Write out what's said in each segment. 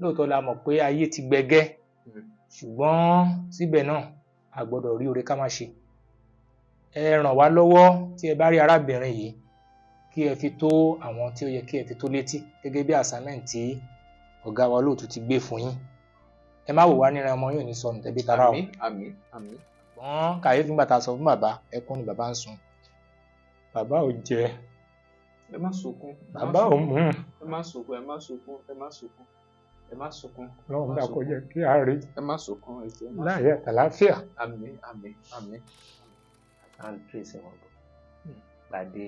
Lóòótọ́ la mọ̀ pé ayé ti gbẹgẹ́, ṣùgbọ́n síbẹ̀ náà a gbọ́dọ̀ rí oore ká má ṣe. Ẹ ràn wá lọ́wọ́ tí ẹ bá rí arábìnrin yìí, kí ẹ fi tó àwọn tí ó yẹ kí ẹ fi tó létí gẹ́gẹ́ bí assignment tí ọ̀gá wa olóòtú ti gbé fún yín. Ẹ má wò wá níran, ọmọ yóò ní sọnù tẹbí tará o. Àmín, àmín, àmín. Ṣùgbọ́n kàyéfì, nígbà tá a sọ fún bàbá, ẹkún ni bàbá ń sun. Bàbá ò jẹ. Ẹ má sunkún. Bàbá ò mú. Ẹ má sunkún, ẹ má sunkún, ẹ má sunkún, ẹ má sunkún. Ọlọ́run dà kó jẹ́ kí a rí Ẹ má sunkún, ẹ jọ̀ọ́, ẹ má. láyé àtàláfíà. Àmín, àmín, àmín. À ń trace wọn bọ̀ gbàdé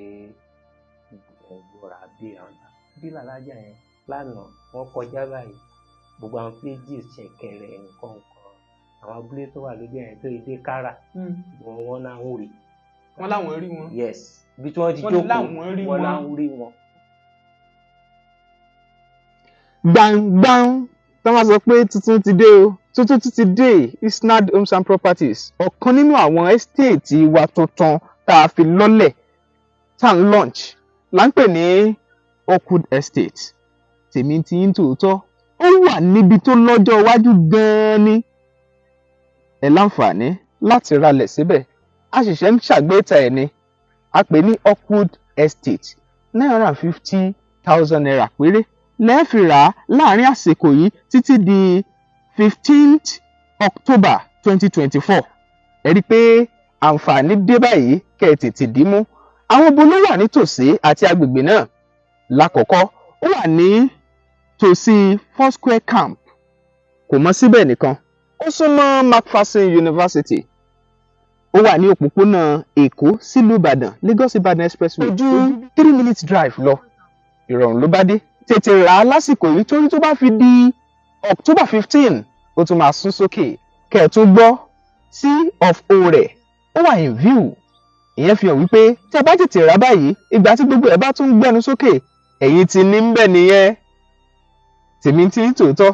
ẹgbọra bí àwọn bí làlájà yẹn lánàá, wọ́n kọjá báyìí, gbogbo àwọn pages, ṣẹ̀kẹ̀rẹ̀, nǹkan nǹkan, àwọn abúlé tó wà lójú yẹn tó dé kára wọn náà ń rí. Wọ́n láwọn rí wọn. Yes, ibi tí wọ́n ti Wọ́n ní jókòó. láwọn rí Wọ́n wọn. láwọn rí wọn. Gbangban tó máa sọ pé tuntun ti dé o, tuntun tún ti dé. Isnad Homes and Properties, ọ̀kan nínú àwọn estate wa tuntun tá a fi lọ́lẹ̀, tá a ń launch, là ń pè ní Oakwood Estate. Tèmi ti ń tòótọ́, ó wà níbi tó lọ́jọ́ iwájú gan-an ni. Ẹ láǹfààní láti ralẹ̀ síbẹ̀. A ṣẹ̀ṣẹ̀ ń ṣàgbéta ẹ̀ ni. A pè ní Oakwood Estate. ₦950,000 péré lẹ́ẹ̀fì rà á láàrin àsìkò yìí títí di 15th October 2024. Ẹ rí i pé àǹfààní dé báyìí, kẹ́ ẹ tètè dì í mú. Àwọn ibo ló wà nítòsí àti agbègbè náà? Lákọ̀ọ́kọ́, ó wà ní tòsí Foursquare Camp. Kò mọ síbẹ̀ nìkan, ó súnmọ́ Macpherson University. Ó wà ní òpópónà Èkó sílùú Ìbàdàn, Lagos Ìbàdàn Expressway, ojú 3 minutes drive lọ. Ìrọ̀rùn ló bá dé. Tètè rà á lásìkò yìí, torí tó bá fi di October 15, ó tún máa sún sókè. Kẹ́ ẹ̀ tún gbọ́, C of O rẹ̀ ó wà in view. Ìyẹn fi hàn wípé tí a bá tètè rà báyìí, ìgbà tí gbogbo ẹ̀ bá tún gbẹnu sókè, ẹ̀yin ti ní ń bẹ̀ nìyẹn. Tèmi tí ń tòótọ́,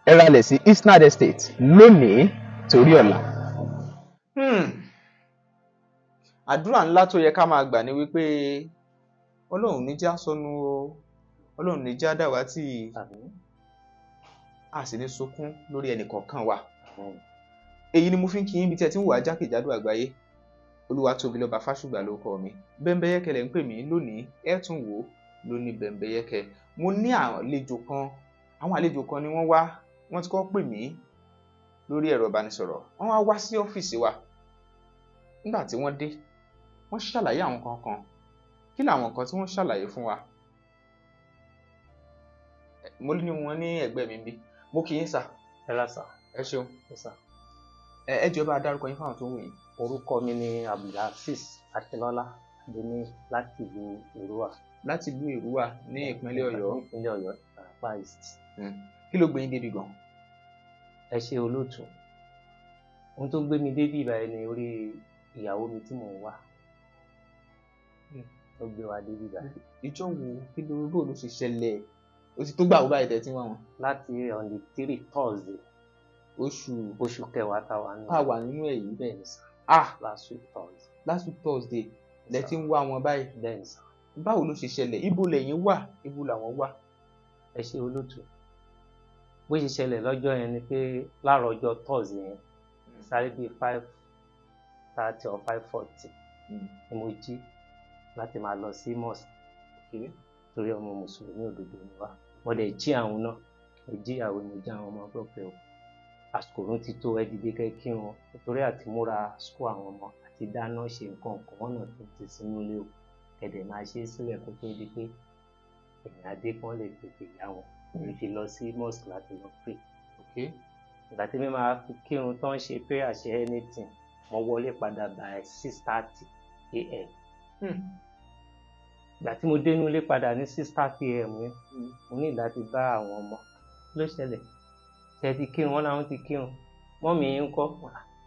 ẹ ralẹ̀ sí Isnad Estate lónìí torí ọ̀la. Àdúrà ńlá tó yẹ ká máa gbà ní wípé Ọlọ́run ní já sọnù o, Ọlọ́run ní já dàwátì. Àmín. A sì ní sunkún lórí ẹnì kọ̀ọ̀kan wa. Àmín. Èyí ni mo fi ń kí yín bí tí ẹ ti ń wà jákèjádò àgbáyé. Olúwatóbilọ́ba Fásùgbà ló kọ mi. Bẹ́ńbẹ́yẹ́kẹ́ lẹ̀ ń pè mí. Lónìí, ẹ tún wò ó lóní bẹ́ńbẹ́yẹ́kẹ́. Mo ní àlejò kan. Àwọn àlejò kan ni wọ́n wá. Wọ́n ti kọ́ pè mí lórí ẹ̀rọ ìbánisọ̀rọ̀, wọ́n wá wá sí ọ́fíìsì wa. Nígbà tí wọ́n dé, wọ́n ṣàlàyé àwọn kankan. Kí làwọn nǹkan tí wọ́n ṣàlàyé fún wa? Mo ní wọn ní ẹ̀gbẹ́ mi bí. Mo kì í sà. Ẹ rà sà. Ẹ ṣeun. Ẹ sà. Ẹ jọ̀ọ́, bá a dárúkọ yín fáwọn tó ń wò yín. Orúkọ mi ni Abdulhafiz Akínlọ́lá Adéní láti ìlú Èrúwà. Láti ìlú Èrúwà ní ìpínlẹ̀ Ọ̀yọ́. Ní ìpínlẹ̀ Ọ̀yọ́, Ìbàràpá East. Kí ló gbé yín débi gan? Ẹ ṣe, olóòtú. Ohun tó gbé mi débí ìbàyẹn ni orí ìyàwó mi tí mò ń wá tó gbé wa débí ìbàyẹn. Ìjọ wo? Kí ló bó ló ṣe ṣẹlẹ̀? Ó ti tó gbà wó báyìí tẹ̀ tí wọ́n wọn? Láti on the 3 Thursday. Oṣù Oṣù kẹwàá táwa nù. Tá a wà nínú ẹ̀ yìí? Bẹ́ẹ̀ ni sà. Ah. Last week Thursday. Last week Thursday lẹ ti ń wá wọn báyìí? Bẹ́ẹ̀ ni sà. Báwo ló ṣe ṣẹlẹ̀? Ibo lẹ̀yin wà, ibo làwọn wà? Ẹ ṣe, olóòtú. Bó ṣe ṣẹlẹ̀ lọ́jọ́ yẹn ni pé láàárọ̀ ọjọ́ Thursday yẹn, sáré bíi 5:30 or 5:40 ni mo jí láti máa lọ sí mosque, torí ọmọ mùsùlùmí òdodo ni wá. Mo dẹ̀ jí àwọn náà, mo jí ìyàwó, mo jí àwọn ọmọ pé o, àsìkò òun ti tó, ẹ dìde kẹ́ kírun, nítorí àti múra school àwọn ọmọ àti dáná ṣe nǹkan kan wọ́n náà tó ti sínú ilé o, kẹ̀dẹ̀ máa ṣe é sílẹ̀ kó tó di pé èèyàn adé kan lè tètè yá wọn. Èmi fi lọ sí mosque láti lọ pray. Ìgbà tí mi máa fi kírun tán, ṣe prayer, ṣe anything, mo wọlé padà by 6:30 a.m. Ìgbà tí mo dénú ilé padà ní 6:30 a.m. yẹn, mo ní láti bá àwọn ọmọ. Kí ló ṣẹlẹ̀? Ṣe ti kírun? Wọn làwọn ti kírun. Mummy yín ń kọ́?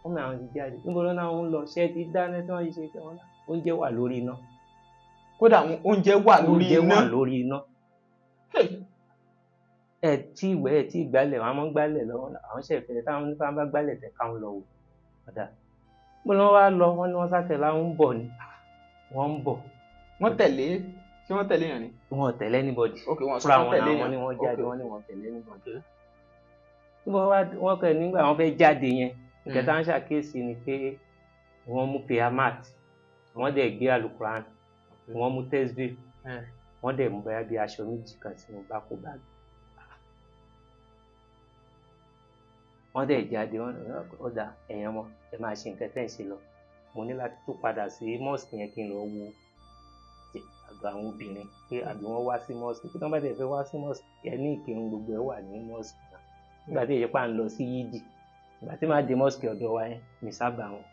Mummy àwọn ti jáde. Níbo ló náà ń lọ? Ṣe ti dáná tí wọ́n ṣe? Wọn oúnjẹ wà lórí iná. Kódà oúnjẹ wà lórí Oúnjẹ iná? wà lórí iná. Ẹ tí ìwẹ̀, ẹ tí ìgbálẹ̀, wọn á mọ́ gbálẹ̀ lọ́wọ́. Àwọn ṣẹ̀fẹ̀ táwọn nípa bá gbálẹ̀ tẹ̀ káwọn lọ wò padà bó ló wá lọ. Wọn ní wọn sátẹ̀ láwọn ń bọ̀ ni, wọ́n ń bọ̀. Wọ́n tẹ̀lé? Ṣé wọ́n tẹ̀lé yàn ni? Wọn ò tẹ̀lé anybody. Ok, wọn sọ Fúnra fún wọn tẹ̀lé làwọn yàn. ni wọ́n jáde. Ok. Wọ́n ní wọ́n tẹ̀lé anybody. Tí wọ́n wá wọ́n kẹ́ nígbà wọ́n fẹ́ jáde yẹn, nǹkan tá ń ṣàkíyèsí ni pé wọ́n mú prayer mat, wọ́n dẹ̀ gbé alukuran, wọ́n mú tẹ́sbí, wọ́n dẹ̀ mú bóyá bí aṣọ méjì kan sínú bákó báàgì. Wọ́n dẹ̀ jáde. Wọ́n ní ọ̀dà ẹ̀yàn mọ́ ẹ máa ṣe nǹkan tẹ́ ẹ̀ ń ṣe lọ. Mo ní láti tún padà sí mosque yẹn kí n lọ wo àgbà àwọn obìnrin pé àbí wọ́n wá sí mosque, kí wọ́n bá dẹ̀ fẹ́ wá sí mosque ẹ ní ìkírun gbogbo ẹ̀ wà ní mosque náà. Nígbà tí èyí pa ń lọ sí yídì, ìgbà tí màá dé mosque ọ̀dọ̀ wa yẹn, mi sábà wọn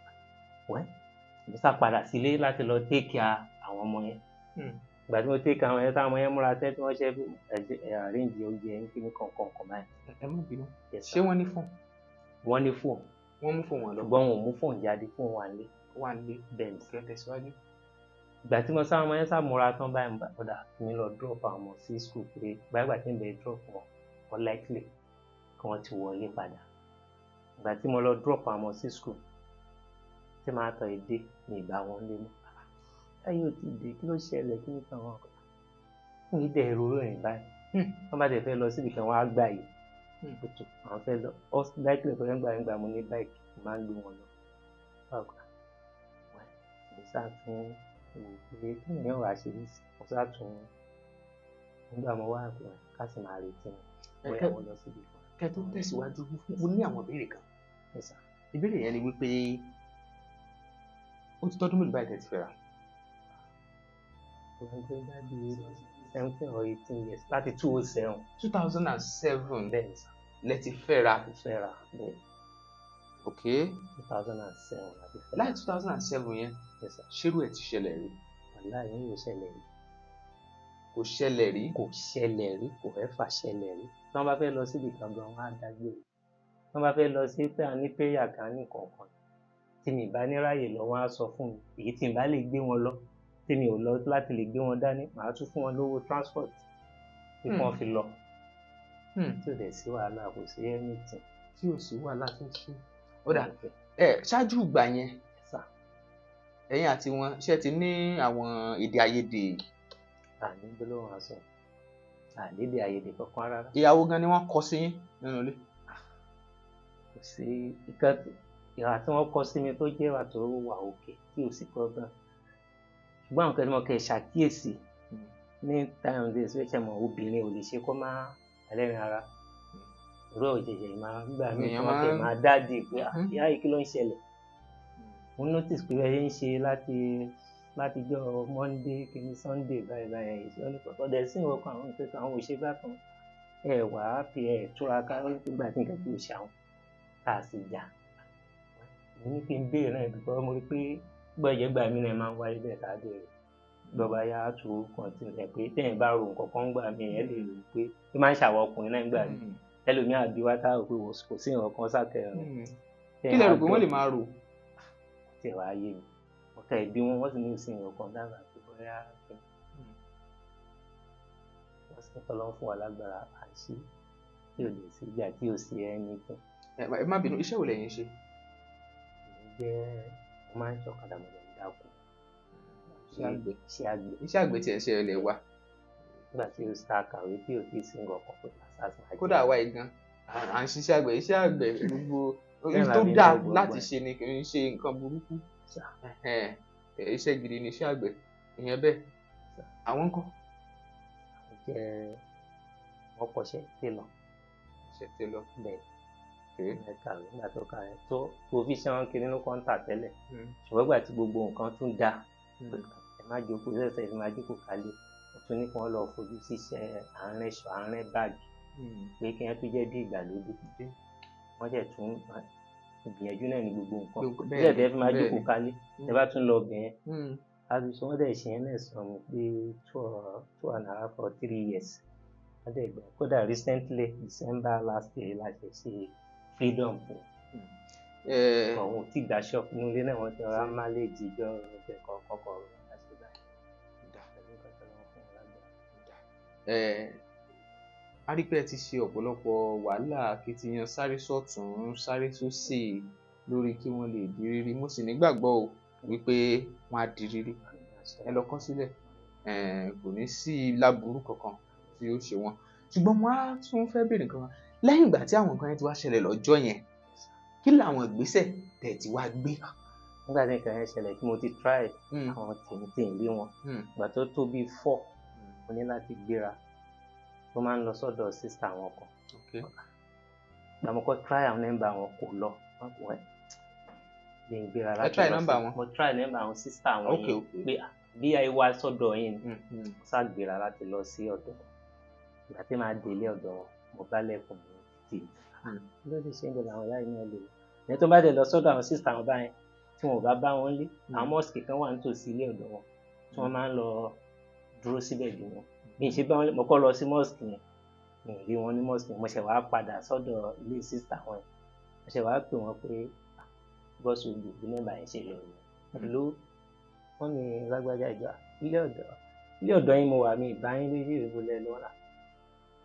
wẹ́, mi sá padà sílé láti lọ take care àwọn ọmọ yẹn. Ìgbà tí mo take care àwọn yẹn, táwọn ọmọ yẹn múra tẹ́ tí wọ́n ṣe ẹ arrange oúnjẹ yín kí ní kọ̀ọ̀kan kan báyìí. Ẹ má bínú. Yes, ṣé sir. wọ́n ní fóònù? Wọ́n ní fóònù. Wọ́n mú fóònù wọn lọ? Ṣùgbọ́n wọn ò mú fóònù jáde, fóònù wà nílé. Wà nílé. Bẹ́ẹ̀ ni. Kẹ́ tẹ̀síwájú. Ìgbà tí mo sá ọmọ yẹn sá múra tán báyìí, mo bá ọ̀dà mi lọ drop àwọn ọmọ sí school pé báyìí, gbà tí ń bẹ drop wọn, wọ́n likely kí wọ́n ti wọlé padà. Ìgbà tí mo lọ drop àwọn ọmọ sí school, tí màá tọ̀ ẹ́ dé ní ìgbà wọn lé mọ́ ayé ò ti dé, kí ló ṣẹlẹ̀, kí ní kan wọn fún ìdẹ̀ ìrorò rìn báyìí. Wọ́n bá tẹ̀ fẹ́ lọ síbi kan, wọ́n á gbà yìí kótó àwọn fẹ́ lọ ọ likely pé nígbà nígbà mo ní bike, mo máa ń gbé wọn lọ. Báwo mo sá tún wò pé kí ni yóò wá ṣe ní ìsìn, mo sá tún nígbà mo wá pé ká sì máa retí wọn bóyá wọ́n lọ síbi kan. Kẹ́ tó tẹ̀síwájú, mo ní àwọn ìbéèrè kan. Yes, sir. Ìbéèrè yẹn ni wípé ó ti tọ́dún mélòó báyìí tẹ́ ti fẹ́ra? Wọ́n gbé bá bí 17 or 18 years, láti 207. 2007? Bẹ́ẹ̀ ni sir. Lẹ ti fẹ́ra? Láti fẹ́ra, bẹ́ẹ̀. Ok. 2007 láti fẹ́ra. Láti 2007 yẹn, Yes, sir. ṣérú ẹ̀ ti ṣẹlẹ̀ rí? Wàláhì, yóò ṣẹlẹ̀ rí. Kò ṣẹlẹ̀ rí? Kò ṣẹlẹ̀ rí, kò fẹ́ fà ṣẹlẹ̀ rí. Tí wọ́n bá fẹ́ lọ síbi kan gan, wọ́n á dágbére. Tí wọ́n bá fẹ́ lọ sí pé a ní prayer kan ní kọ̀ọ̀kan, tí mi bá ní ráyè lọ, wọ́n á sọ fún mi. Èyí tí n bá lè gbé wọn lọ, tí mi ò lọ láti lè gbé wọn dání, màá tún fún wọn lówó transport tí wọ́n fi lọ. Tí ò dẹ̀ sí wàhálà, kò sí anything. Tí ò sí wàhálà tó ṣe. Ó dà, ẹ ṣáájú ìgbà yẹn, Sir. ẹ̀yin àti wọn ṣé ti ní àwọn èdè àìyedè? Àní gbólóhùn aṣọ, àlédè àìyedè kankan rárá. Ìyàwó gan ni wọ́n kọ sí yín nínú ilé? Kò sí ìkan ìhà tí wọ́n kọ sí mi tó jẹ́ ìwà tó wà òkè tí ò sí problem, ṣùgbọ́n àwọn kan tí mo kẹ́ ṣàkíyèsí ní time days wey ṣe mọ̀, obìnrin ò lè ṣe kó má ẹlẹ́rìn ara ìró òjèjì máa gbà mí Èèyàn kí wọ́n tẹ̀ máa dáàdì pé, "Ah, ìyá yìí, kí ló ń ṣẹlẹ̀?" Mo notice pé ẹ ń ṣe láti jọ́ Monday kìíní, Sunday báyìí báyìí, ṣé ó ní kọ̀ọ̀kan dẹ̀ sí ìwọ̀n kan àwọn nǹkan kan, àwọn òṣè bákan ẹ wà á fi ẹ túra ká nígbà tí nǹkan tí ò ṣe àwọn tá a sì jà. Mo ní kí n béèrè náà because mo rí pé gbọ́dọ̀ gbà mí náà máa ń wáyé bẹ́ẹ̀ ká béèrè gbọ́ba yá tó kàn tí ẹ pé tẹ̀yìn bá ro nǹkan kan gbà mí, ẹ lè rò pé ó máa ń ṣàwọ̀ ọkùnrin náà gbà mí, ẹlòmíà bí wá tá a rò pé kò sí nǹkan kan sákẹ̀rìn. Kí lẹ rò pé wọ́n lè máa rò? Tẹ̀ wá yé mi, ọ̀tá ìbí wọn, wọ́n sì ní ìsìn nǹkan dábàá pé bóyá kí wọ́n sì tọ́lọ́ fún wa lágbára à ń ṣe tí ò lè sí ìjà, tí ò sí anything. Ẹ má bínú, iṣẹ́ wo lẹ̀yin ń ṣe? Èmi jẹ́, mo máa ń ṣọ̀kadà, mo dẹ̀ ń dáko. Iṣẹ́ àgbẹ̀? Iṣẹ́ àgbẹ̀. Iṣẹ́ àgbẹ̀ tiẹ̀ ṣe ilẹ̀ wa. Nígbà tí o sá kàwé tí o ti sí nǹkan kan pé àṣà máa jẹ́. Kódà àwa yìí gan à ń ṣiṣẹ́ àgbẹ̀, iṣẹ́ àgbẹ̀ gbogbo Bẹ́ẹ̀ la tó fi ń dáa lo gbogbo láti ẹ̀. ṣe ni, kì í ṣe nǹkan burúkú. Sà. Ẹ̀hẹ́n, iṣẹ́ gidi ni iṣẹ́ àgbẹ̀ ìyẹn bẹ́ẹ̀. Àwọn ńkọ́? Jẹ́ wọ́n kọ́ṣẹ́ tailor. Iṣẹ́ tailor. Bẹ́ẹ̀. Okay. Ẹ kàwé, nígbà tó kàwé tó provision kìíní ló kọ́ ń tà tẹ́lẹ̀, ṣùgbọ́n ìgbà tí gbogbo nǹkan tún dáa, ẹ má jókòó ṣẹ̀ṣẹ̀ fi máa jókòó kalẹ̀, ó tún ní kí wọ́n lọ fojú síṣẹ́ àárín ṣọ àárín báàgì pé kí wọ́n tún jẹ́ bí ìgbàlódé. Wọ́n ṣẹ̀ tún ìgbìyànjú náà ní gbogbo nǹkan bẹ́ẹ̀ tẹ́ fi máa jókòó kalẹ̀, ẹ bá tún lọ bẹ̀yẹn àti sọ wọ́n dẹ̀ ṣe yẹn náà sọ mi pé 2.5 or 3 years wọ́n dẹ̀ gbà. Kódà recently, December last year la ṣe ṣe freedom fún òun tí gba shop inú ilé náà, wọ́n ti rọra manage ìjọ ọ̀sẹ̀ kọ̀ọ̀kan kọ̀ọ̀kan láti báyìí pẹ̀lú nǹkan tó lọ́wọ́ fún wọn lágbára. A rí pé ẹ ti ṣe ọ̀pọ̀lọpọ̀ wàhálà, akitiyan, sáré sọ́tùn-ún sáré sósì lórí kí wọ́n lè di rírí. Mo sì nígbàgbọ́ o wípé wọ́n á di rírí. Ẹ lọ kọ sílẹ̀. Kò ní sí láburú kankan tí ó ṣe wọn. Ṣùgbọ́n mo á tún fẹ́ béèrè nǹkan kan. Lẹ́yìn ìgbà tí àwọn nǹkan yẹn ti wá ṣẹlẹ̀ lọ́jọ́ yẹn, kí làwọn ìgbésẹ̀ tẹ̀ tí wá gbé? Nígbà tí nǹkan yẹn ṣẹlẹ̀ tí mo ti try àwọn tèmi tí ń rí wọn, ìgbà tó tó bíi 4, mo ní láti gbéra. Mo máa ń lọ sọ́dọ̀ sister wọn kan. Ìgbà mo kọ́ try àwọn nọ́mbà wọn kò lọ. Wọ́n kò ẹ̀ bí n gbéra láti try lọ nọ́mbà sí wọn? Mo try nọ́mbà àwọn sister wọn yẹn pé bí ayé wá sọ́dọ̀ yín ni. Mo sá gbéra láti lọ sí ọ̀dọ̀ wọn. Ìgbà tí màá délé ọ̀dọ̀ wọn, mo bá lẹ̀kùn mi títì. Kí ló ti ṣe ń bẹ̀rẹ̀ àwọn ìyá yìí náà lè lọ? Ìyẹn tó bá dẹ̀ lọ sọ́dọ̀ àwọn sister wọn báyẹn, tí wọn ò bá bá wọn lé, àwọn mosque kan wà nítòsí ilé ọ̀dọ̀ wọn tí wọ́n máa ń lọ dúró síbẹ̀ bí wọn. Bí n ṣe bá wọn lé, mo kọ́ lọ sí mosque yẹn, mi ò rí wọn ní mosque yẹn, mo ṣẹ̀ wá padà sọ́dọ̀ ilé sister wọn yẹn. Mo ṣẹ̀ wá pè wọ́n pé bọ́sù gbogbo bí nọ́mbà yẹn ṣe lọ nìyẹn. Hello, wọ́n ní lágbájá ìjọ, ilé ọ̀dọ̀ yín mo wà, mi ìbá yín lójú ìbò lẹ lọ́la.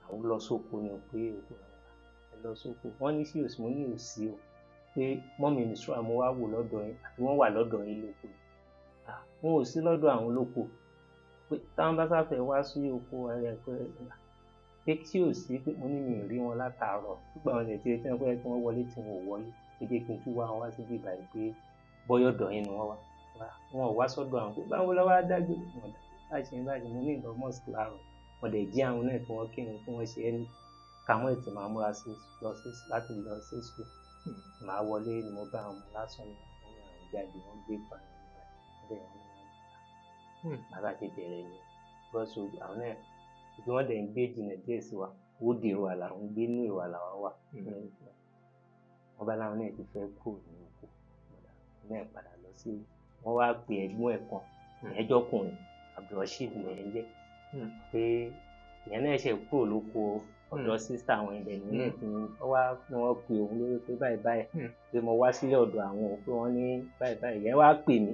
Àwọn lọ sóko ni o, pé òkú ẹ lọ sóko. Wọ́n ní sí òsì, mo ní òsì o, pé mọ́mì mi sọ mo wá wò lọ́dọ̀ yín, àti wọ́n wà lọ́dọ̀ yín lóko. Wọn ò sí lọ́dọ̀ àwọn lóko. Pé táwọn bá sáfẹ́ wá sí oko ẹ̀ pé tí ò sí pé mo ní mi ò rí wọn látàárọ̀. Nígbà wọn lè ti retí wọn pé kí wọ́n wọlé tí wọn ò wọlé. Ẹ jẹ́ kí n tún wá wọn wá síbí ìbàdí pé bọ́yọ̀dọ̀ yín ni wọ́n wá. Wọn ò wá sọ́dọ̀ àwọn pé báwo la wá dágbé. Wọn dàgbé báṣe báṣe mo ní ìlọ mosque láàárọ̀. Wọ́n dẹ̀ jí àwọn náà kí wọ́n kírun kí wọ́n ṣe ẹni. Kàmọ́ ètò máa múra sí lọ sí láti lọ sí school. Màá wọlé ni mo bá àwọn ọmọ lásán ni wọ́n ní àwọn jáde wọ́n gbé pa àwọn ọmọ rẹ̀. Wọ́n dẹ̀ wọ́n ní wọ́n gbà. Bàbá ti bẹ̀rẹ̀ ni. Bọ́sù àwọn náà ibi wọ́n dẹ̀ ń gbé jìnnà díẹ̀ sí wa. Ó di ìwà làwọn ń gbé ní ìwà làwọn wà. Wọ́n bá láwọn náà ti fẹ́ kúrò ní oko. Wọ́n náà padà lọ sí. Wọ́n wá pe ẹ̀gbọ́n ẹ̀ kan, ìyẹn jọ́kùnrin, Abdulrasheed nìyẹn jẹ́. Pé ìyẹn náà ṣe kúrò lóko ọ̀dọ̀ sísá àwọn ibẹ̀ ní náà tí wọ́n wá ní wọ́n pe òun lórí pé báyìí báyìí pé mo wá sílé ọ̀dọ̀ àwọn o, pé wọ́n ní báyìí báyìí. Ìyẹn wá pè mí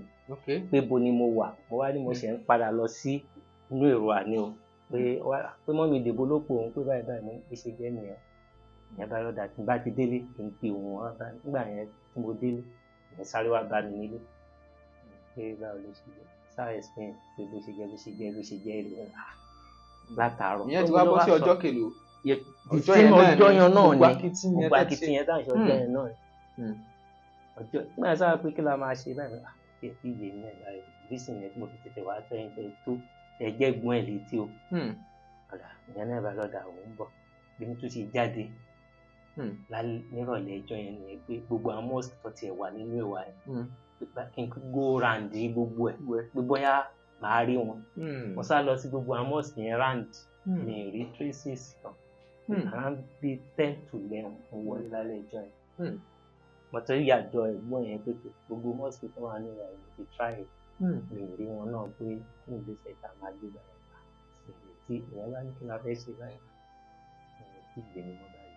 pé bo ni mo wà. Mo wá ní mo ṣẹ̀ ń padà lọ sí inú èrò àní o. Pé pé mọ́mì Dèbò ló pe òun pé báyìí báyìí mo ní ṣe jẹ́ nìyẹn. Ìyẹn bá lọ́dà tí n bá ti délé kí n pe òun wá bá mi. Nígbà yẹn tí mo délé, ìyẹn sáré wá bá mi nílé. Pé báwo ló ṣe jẹ́? Sáré explain pé bó ṣe jẹ́ bó ṣe jẹ́ bó ṣe jẹ́ ìlú látàárọ̀. Ìyẹn ti wá bọ́ sí ọjọ́ kèlò. Ọjọ́ yẹn náà ni gbogbo akitiyan tá à ń ṣe ọjọ́ yẹn náà ni. Ọjọ́ nígbà sábà pé kí la máa ṣe báyìí, kí ẹ fi yé mi náà láì rísìn yẹn tí mo fi tètè wá tẹ́yìn tẹ́ tó ẹ̀jẹ̀ gbọ́n ẹ̀ létí o. Ọ̀dà ìyẹn náà bá lọ́dà òun ń bọ̀. Bí mo tún ṣe jáde nírọ̀lẹ́ ẹjọ́ yẹn nìyẹn pé gbogbo àwọn mosque tó tiẹ̀ wà nínú ìwà yẹn kí n go round gbogbo ẹ̀ pé bóyá màá rí wọn. Mo sá lọ sí gbogbo àwọn mosque yẹn round, mi ì rí traces kan. Around bíi 10 to 11 mo wọlé lálẹ́ ẹjọ́ yẹn. Mo torí yàjọ ẹ̀gbọ́n yẹn pé tó gbogbo mosque tó wà nínú ìwà yẹn mo ti try mi ì rí wọn náà pé kí ìgbésẹ̀ tá a máa gbé báyìí. Ìrètí ìyẹn bá ní kí la fẹ́ ṣe báyìí. Ìyẹn tí ìgbé mi mọ́ báyìí.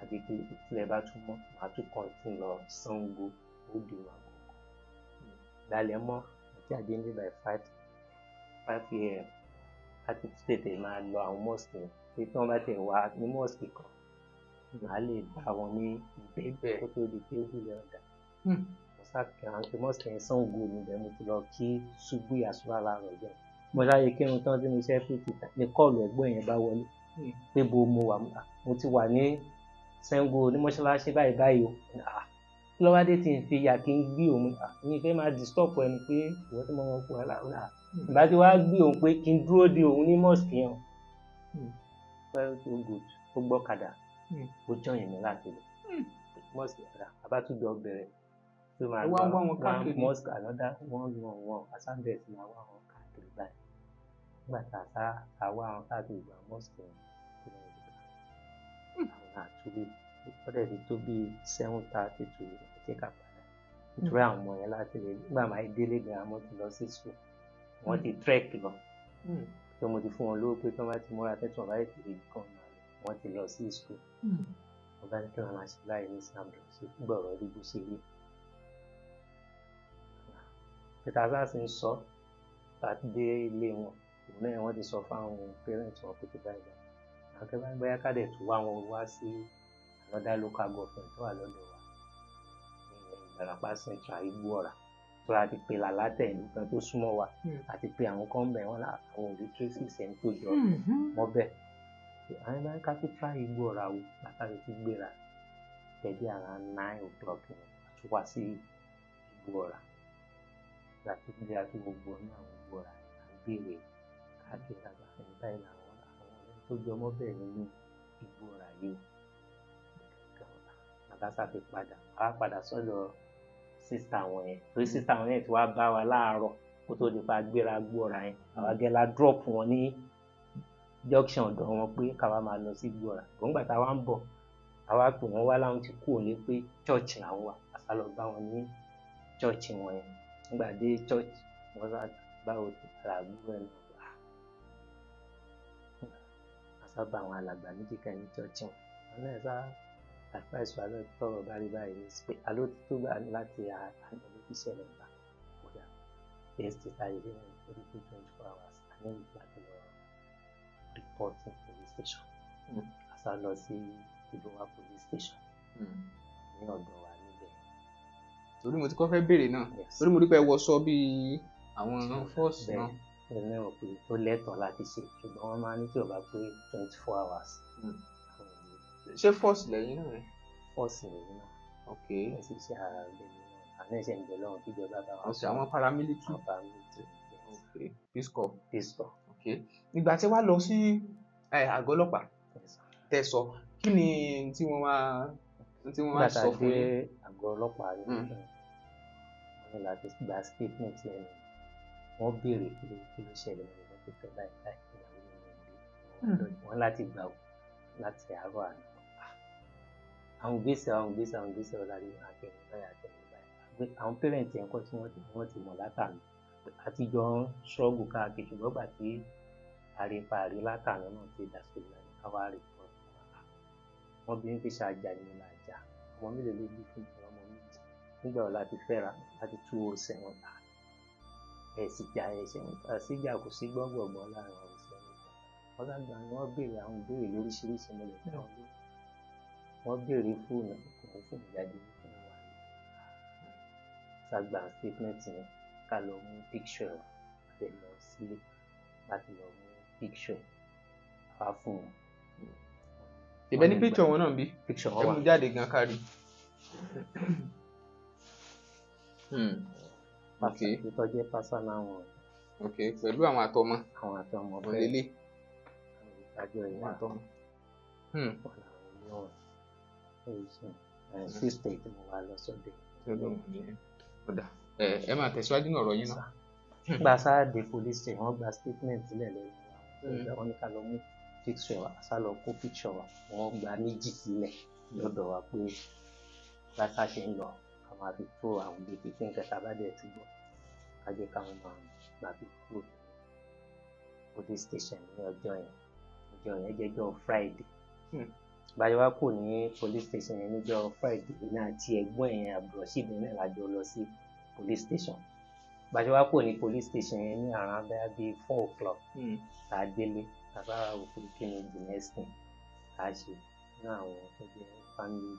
Àti pé tílẹ̀ bá tún mọ́, màá tún continue lọ Ṣàngó ó di wà kọ̀ọ̀kan. Ìgbàlẹ̀ mọ́, mo jáde nílé by 5 a.m. láti tètè máa lọ àwọn mosque yẹn. Pé tí wọ́n bá tẹ̀ wá ní mosque kan, màá lè bá wọn ní ibẹ̀ kó tó di pé ó lè ọ̀dà. Mo sá kí àwọn pé mosque yẹn Ṣàngó níbẹ̀ mo ti lọ kí ṣubú àsùbá láàárọ̀ ọjọ́ yẹn. Mo sáré kírun tán tí mo ṣe fún ti ní kọ́ọ̀lù ẹ̀gbọ́n yẹn bá wọlé. Pé bo mo wà, mo ti wà ní Ṣàngó ní mọ́ṣáláṣí báyìí báyìí o. Kí ló wá dé tí n fi yà kí n gbé òun? Mi fẹ́ máa disturb ẹni pé ìwọ tí mo mọ̀ kó wàhálà. Ìbá tí wàá gbé òun pé kí n dúró de òun ní mosque yẹn. Well, so good. Ó gbọ́kadà. Ó join mi láti lọ. Mosque ọ̀dà àbátújọ bẹ̀rẹ̀. Tó máa Ẹ wá ń wá wọn gba káàkiri. Mosque another one one one. Asábẹ̀ tí máa wá wọn káàkiri báyìí. Nígbà tá a sá a wá wọn káàkiri gba mosque yẹn. Àwọn àtúwé. Ó dẹ̀ ti tó bí 7:30 to jẹ́ ká padà. Nítorí àwọn ọmọ yẹn láti lè nígbà máa délé gan an wọ́n ti lọ sí school. Wọ́n ti trek lọ. Tó mo ti fún wọn lówó pé tí wọ́n bá ti múra tẹ́tí wọn bá tètè rí kan máa lọ. Wọ́n ti lọ sí school. Mo bá ní kí wọ́n máa ṣe báyìí ní Sam ṣe gbọ̀rọ̀ rí bó ṣe rí. Peter Sá sì ń sọ láti dé ilé wọn. Òun náà wọ́n ti sọ fáwọn parents wọn pé tó báyìí báyìí. Àwọn tó bá ń gbé ká dẹ̀ tún wá wọn wá sí another local government tó wà lọ́dọ̀ wa. Ní Ìbàràpá Central Igbó Ọ̀rà. Tó a ti pe làlátẹ̀ ìlú kan tó súnmọ́ wa, àti pé àwọn kan bẹ̀ wọ́n àwọn ò rí traces ẹni tó jọ mọ́ bẹ́ẹ̀. Àwọn ẹgbẹ́ ká tó try Igbó Ọ̀rà wò látàrí tó gbéra tẹ̀lé around 9 o'clock yẹn, a tún wá sí Igbó Ọ̀rà. Láti gbéra tó gbogbo ọ̀nà àwọn Igbó Ọ̀rà, à ń béèrè káàkiri àgbà ẹni báyìí làwọn àwọn ọ̀rẹ́ tó jọ mọ́ bẹ́ẹ̀ nínú Igbó Ọ̀rà yìí o. Bàbá sáfi padà wá padà sọ́dọ̀ sister wọn yẹn, torí sister wọn yẹn ti wá bá wa láàárọ̀ kó tó di pa gbéra Igbó Ọ̀rà yẹn. Àwa gẹ́ la drop wọn ní junction ọ̀dọ̀ wọn pé káwa máa lọ sí Igbó Ọ̀rà. Gbọ̀ngbà táwa ń bọ̀, àwa pè wọ́n wá láwọn ti kúrò ní pé church làwọn wà. A sá lọ bá wọn ní church wọn yẹn. Nígbà dé church, wọ́n sá báwo ti ara àbúrò ẹ̀ náà. A sá bá àwọn alàgbà méjì kan ní church wọn. Wọn náà sá advice wa lọ tọrọ bá rí báyìí ní pé alo ti tó gbà láti àná ló fi ṣẹlẹ̀ gbà kódà test táyé ṣe náà torí pé 24 hours a ní láti lọ report ní police station. A sá lọ sí Ìlúwà police station ní ọ̀dọ̀ wa níbẹ̀. Torí mo ti kọ́ fẹ́ béèrè náà, torí mo rí pé ẹ wọṣọ bíi àwọn force náà. Bẹ́ẹ̀ náà pé tó lẹ́tọ̀ọ́ láti ṣe, ṣùgbọ́n wọ́n máa ní tí ò bá pé 24 hours. Ṣé force lẹ́yìn náà ni? Force lẹ́yìn náà. Ẹ sì ṣe ara rẹ̀ nínú àná ẹ̀ṣẹ̀ ń bẹ lọ́run kíjọba bá wa. Ọ̀sẹ̀ àwọn paramilitary. Àwọn paramilitary. Ok, Peace Corps. Peace Corps. Ok, ìgbà tí wàá lọ sí àgọ́ ọlọ́pàá tẹ́ sọ, kí ni tí wọ́n wá sọ fún yín? Nígbà tá a dé àgọ́ ọlọ́pàá ní, wọ́n ní láti gba statement lẹ́nu. Wọ́n béèrè kí ló ṣẹlẹ̀ lọ́wọ́ pé pé báyìí báyìí ìyàwó mi ò rí wọ́n láti gbà wò láti àárọ̀ àná. Àwọn ìgbésẹ̀ ọ̀la ní àtẹ̀yìn báyìí, àtẹ̀yìn báyìí. Àwọn parents yẹn kọ́ tí wọ́n ti mọ̀ látàná àtijọ́ ń struggle káàkiri, ṣùgbọ́n gbà tí àrípa àrí látàná náà ti dàsìkò ìlànà káwá report. Wọ́n bí ń pèsè àjà ni mo là jà. Ọmọ mélòó ló bí fún mi? Ọmọ méjì. Nígbà wo láti fẹ́ra? Láti 2007. Ẹ̀ sì jà, ẹ̀ ṣe síjà, kò sí gbọ́ngbọ̀ngbọ̀n láàrin àwọn òṣìṣẹ́ nípa wọ́n bá gba. Wọ́n béèrè àwọn ìbéèrè lóríṣiríṣi, mo lè dá wọn lóhùn. Wọ́n béèrè fóònù, kò mú fóònù jáde, ní fóònù wà ní ṣàgbà statement yẹn ká lọ mú picture wa. Àti lọ sílé láti lọ mú picture wá fún wọn. Ìbẹ́ ní picture wọn náà bí? Picture Ẹ wọn wà. Mú jáde gan kárí. Ok. Ìtọ́jú personal wọn. Ok, pẹ̀lú àwọn àtọmọ. Àwọn àtọmọ. Wọn lélẹ̀. Ìdájọ́ Àwọn ìyá àtọmọ. Wọn làwọn ilé wọn 6:30 tí mo wá lọ sọ́dọ̀. Ọ̀dà, ẹ máa tẹ̀síwájú ní ọ̀rọ̀ yín náà. Gba sáàdé police station, wọ́n gba statement sílẹ̀ lẹ́nu wa. Wọ́n ní ká lọ mú picture wa, sá lọ kó picture wa. Wọ́n gba méjì sílẹ̀ lọ́dọ̀ wa pé bá ṣe ń lọ, ká máa fi tó àwọn létí pé nǹkan tá a bá dẹ̀ ti gbọ́, ká jẹ́ káwọn máa gbà fi kúrò ní police station ní ọjọ́ yẹn. Ọjọ́ yẹn jẹ́ ọjọ́ Friday. Báyọ̀ wá kò ní police station yẹn níjọ́ Friday náà àti ẹ̀gbọ́n yẹn Abdulrasheed náà la jọ lọ sí police station. Báyọ̀ wá kò ní police station yẹn ní around bẹ́ẹ̀ bíi 4 o'clock tá a délé. Bàbá wa wò pé kí ni the next thing tá a ṣe ní àwọn tó jẹ́ family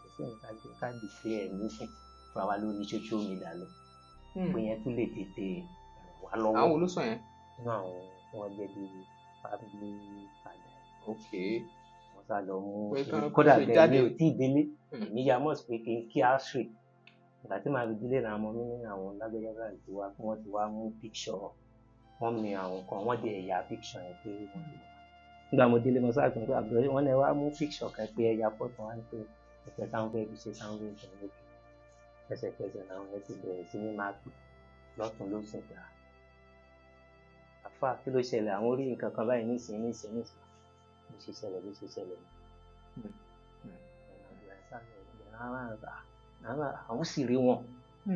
kò sí nǹkan ká declare missing fún wa lórí social media lọ, pé yẹn tún lè tètè ràn wá lọ́wọ́. Àwọn wo ló sọ yẹn? Nínú àwọn tí wọ́n jẹ́ bíi family father. Wọ́n sá lọ mú Pé kán kódà ṣe bẹ́ẹ̀ jáde. mi ò tí ì délé. Èmi ya mọ̀ sí pé kí n kí á ṣe. Ìgbà tí màá fi délé náà, ọmọ mi ní àwọn lágbẹ́jọ́ báyìí ti wá, pé wọ́n ti wá mú picture wọ́n mi àwọn kan, wọ́n dẹ̀ ya picture yẹn pé wọ́n ti wá. Nígbà mo délé, mo sáà pé àbúrò wọn náà wá mú picture kan pé ẹ̀yà fọ́tò wọn pé ẹ̀fẹ̀ táwọn fẹ́ fi ṣe táwọn fẹ́ fi ṣe lókè. Ẹsẹ̀kẹsẹ̀ làwọn yẹn ti bẹ̀rẹ̀ sí ní máa pè lọ́tún lósìn pé àfà, kí ló ṣẹlẹ̀? Àwọn orí nǹkan kan báyìí nísìnyí nísìnyí nísìnyí, bó ṣe ṣẹlẹ̀, bó ṣe ṣẹlẹ̀. Àwọn sì rí wọn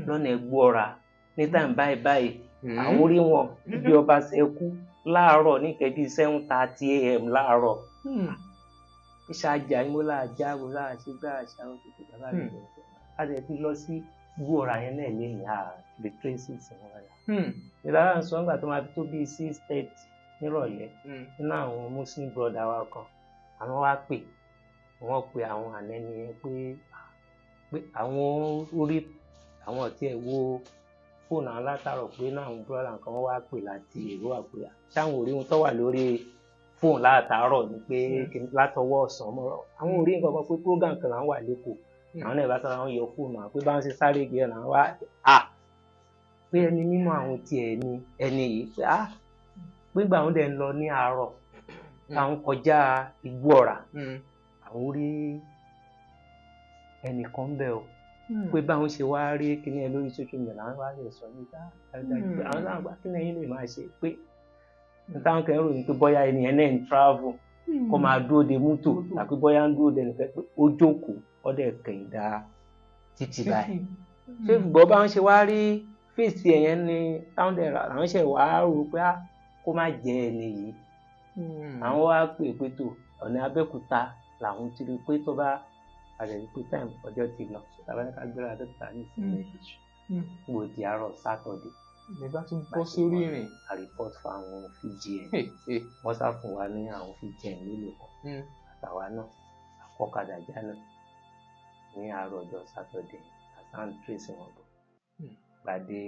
lọ́nà Ẹgbọ́ra ní time báyìí báyìí. Àwọn rí wọn bí ọba ṣe kú láàárọ̀ ní nǹkan bíi 7:30 a.m. láàárọ̀. Ìṣàjà ni mo láàjá, mo láàṣẹ gbá àṣà òkùnkùn bàbá mi bẹ̀rẹ̀ sí. A lè ti lọ sí gbóòrà yẹn náà lẹ́yìn à lè traces wọn rà. Ìlànà sọ nígbà tó máa fi tó bíi 6:30 nírọ̀lẹ́, nínú àwọn Muslim brother wa kan, àwọn wá pè, wọ́n pe àwọn ànẹ́ni yẹn pé àwọn orí àwọn ọ̀tí ẹ̀ wo. fóònù àwọn látàrọ̀ pé náà àwọn búrọ́dà nǹkan wọ́n wá pè láti èrò àpè sáwọn ò rí ohun tó wà lórí fóònù látàárọ̀ ni pé látọwọ́ ọ̀sán mọ́rọ̀ àwọn ò rí nǹkan kan pé program kan là ń wà lẹ́kọ̀ọ́. Àwọn náà bá sára wọn yọ fóònù àwọn pé báwọn ṣe sáré gbé ẹ̀ làwọn wá à pé ẹni mímọ́ àwọn tiẹ̀ ni ẹni yìí pé à pé gbà àwọn dẹ̀ ń lọ ní àárọ̀ táwọn kọjá Igbó Ọ̀rà àwọn rí ẹnìkan bẹ́ẹ̀ o, pé báwọn ṣe wá rí kíní ẹ lórí social media làwọn wá lè sọ níta àwọn náà gbà kí lẹ́yìn lè máa ṣe pé táwọn kan ròyìn pé bóyá ẹni yẹn náà ń travel kó máa dúró de mọ́tò tàbí bóyá ń dúró de nìkan pé ó jókòó ó dẹ̀ kẹ̀yìn dá títì báyìí. Ṣé gbọ́ báwọn ṣe wá rí fèsì ẹ̀yẹn ni táwọn dẹ̀ làwọn ṣe wá rò pé kó má jẹ ẹni yìí. Àwọn wá pè pé tó ọ̀nà Abẹ́òkúta làwọn ti rí pé tó bá àrẹ̀rí pé time ọjọ́ ti lọ tàbí ká gbéra Abẹ́òkúta ní ìsinmi gbòdì àárọ̀ Sátọ̀dẹ̀. Ní bá tún bọ́ sórí ìrìn. A report fún àwọn VGN. Wọ́n sá fún wa ní àwọn VGN mélòó kan. Àtàwa náà àkọ́kadà jáná ní àárọ̀ ọjọ́ Sátọ̀dẹ̀ àsán trace wọn bọ̀. Gbàdé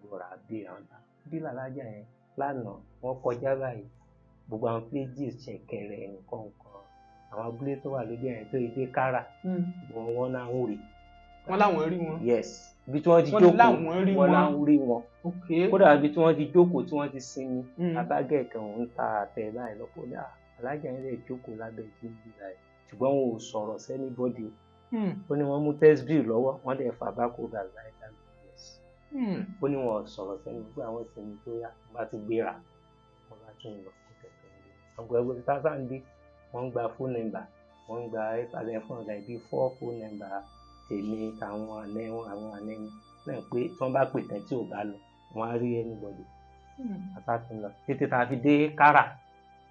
gbòòrà bí àwọn bí làlájà yẹn lánàá wọ́n kọjá báyìí gbogbo àwọn pages ṣẹ̀kẹ̀rẹ̀ nǹkan nǹkan àwọn abúlé tó wà lójú ẹ̀yìn tó yẹ dé kára wọn náà ń rí. Wọ́n láwọn rí wọn. Yes, ibi tí wọ́n ti jókòó wọ́n láwọn rí wọn. Kódà ibi tí wọ́n ti jókòó tí wọ́n ti sinmi abágẹ̀kẹ̀ òun ta àtẹ báyìí lọ́pọ̀ ní alájà yẹn lè jókòó lábẹ́ jíjí báyìí ṣùgbọ́n wọn ò sọ̀rọ̀ sẹ́nibọ́dì. Ó ní wọ́n mú tẹ́sibí lọ́wọ́ wọ́n dẹ̀ fà bá kó bàbá ẹ̀ dàgbà. Ó ní wọn sọ̀rọ̀ sẹ́ni gbogbo àwọn ìsinmi tó yá wọ́n bá ti gbéra wọ́n bá tún lọ kó tẹ̀sán ní. Àwọn ẹgbẹ́ tásán dé wọ́n ń gba phone number wọ́n ń gba ìpàdé fún ọ̀gá ibi 4 phone number tèmi àwọn àná wọn àwọn àná mi náà pé tí wọ́n bá pè tán tí ò bá lọ wọ́n á rí anybody. Àtàtún lọ títí tá a fi dé kára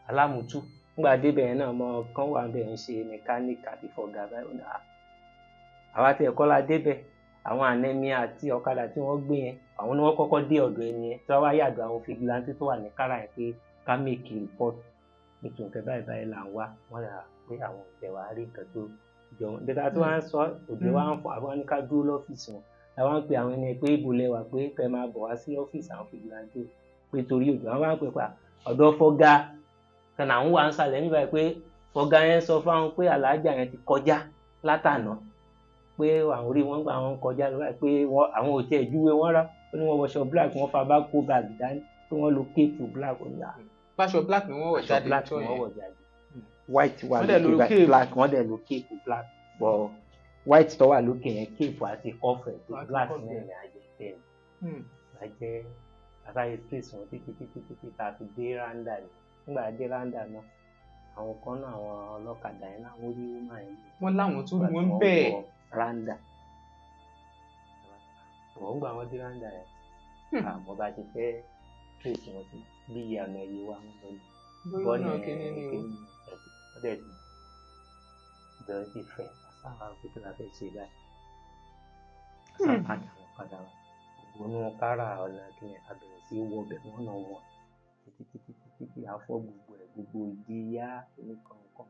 alámùtú nígbà débẹ̀ yẹn náà ọmọ kan wà bẹ́ẹ̀ ń ṣe mẹkáníìkì àti fọ̀gà báyìí àwa tí ẹ̀kọ́ la débẹ̀ àwọn ànẹ́mí àti ọ̀kadà tí wọ́n gbé yẹn àwọn ni wọ́n kọ́kọ́ dé ọ̀dọ̀ ẹni yẹn tí wọ́n wá yàdọ̀ àwọn fìgìláńtì tó wà ní kára yẹn pé ká mèkì rìpọ́t nítorí nǹkan báyìí báyìí là ń wá wọ́n rà pé àwọn òṣìṣẹ́ wa rí nǹkan tó jọ wọn. Dẹ́ka tí wọ́n á sọ òjò wa ń fọ àwọn ní ká dúró lọ́fíìsì wọn làwọn ń pe àwọn ẹni pé ibo lẹ wà pé kẹ́ máa bọ̀ wá sí ọ́fíìsì àwọn fìgìláńtì pé torí òjò àwọn wá ń pè pa ọ̀dọ̀ fọ́gá kan àwọn wà ń sàlẹ̀ nígbà pé fọ́gá yẹn sọ fáwọn pé àlàájá yẹn ti kọjá látànà pé àwọn orí wọn gbà wọn kọjá lọ báyìí pé àwọn ò tiẹ̀ júwe wọn rá ó ní wọ́n wọṣọ black wọ́n fa bá kó báàgì dání pé wọ́n lo kéèpù black ó ní à. Báṣọ black ni wọ́n wọ̀ jáde black ni wọ́n wọ̀ jáde white wà lókè black wọ́n dẹ̀ lo kéèpù black bọ̀ white tó wà lókè yẹn kéèpù àti kọfẹ̀ tó black náà ní ajẹ́ tẹ̀ ní ajẹ́ àtàyè trace wọn títí títí títí tá a fi dé randa yìí nígbà dé randa náà àwọn kan náà àwọn ọlọ́kadà yẹn náà wọ́n rí woman yẹn. Wọ́n láwọn tó rí wọn bẹ́ẹ̀. Randa wọ́n gbà wọ́n dé randa yẹn àmọ́ bá ṣe fẹ́ trace wọn sí bí ìyànà ẹ̀yẹ wa wọn lọ ní bọ́ọ̀nù kìíní wọ́n dẹ̀ ti bẹ̀rẹ̀ sí fẹ́ àsáwà pé la fẹ́ ṣe báyìí àsáwà àwọn padà wá gbogbo inú kára ọ̀nà kìíní àbẹ̀rẹ̀ sí wọ bẹ̀ wọ́n náà wọ̀n títí títí títí àfọ́ gbogbo ẹ̀ gbogbo ìdí yá nìkan kan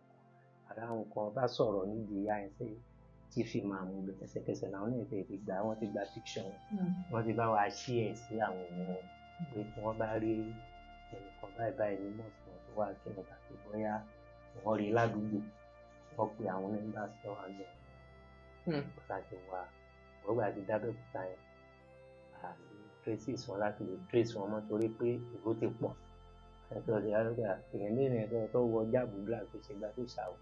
ara àwọn kan bá sọ̀rọ̀ nídìí yá ẹ̀ sẹ́yìn tí fi máa mú bẹ ẹsẹ̀kẹsẹ̀ làwọn náà ti gbà wọ́n ti gba picture wọn wọ́n ti bá wa ṣí ẹ sí àwọn èèyàn wọn pé tí wọ́n bá rí ẹnìkan báyìí báyìí ní mọ́ọ̀sì wọn tó wá kí wọn tàbí bóyá wọ́n rí ládùúgbò wọ́n pe àwọn members tó wà ní pàtàkì wa wọ́n gbà ti dábẹ́òkúta yẹn àti traces wọn láti lè trace wọn mọ́ torí pé èrò ti pọ̀ ẹ̀tọ́ ọ̀sẹ̀ yàrá èèyàn ní ìrìn ẹ̀tọ́ tó wọ jáàbù black tó ṣe gbá tó ṣàwọ̀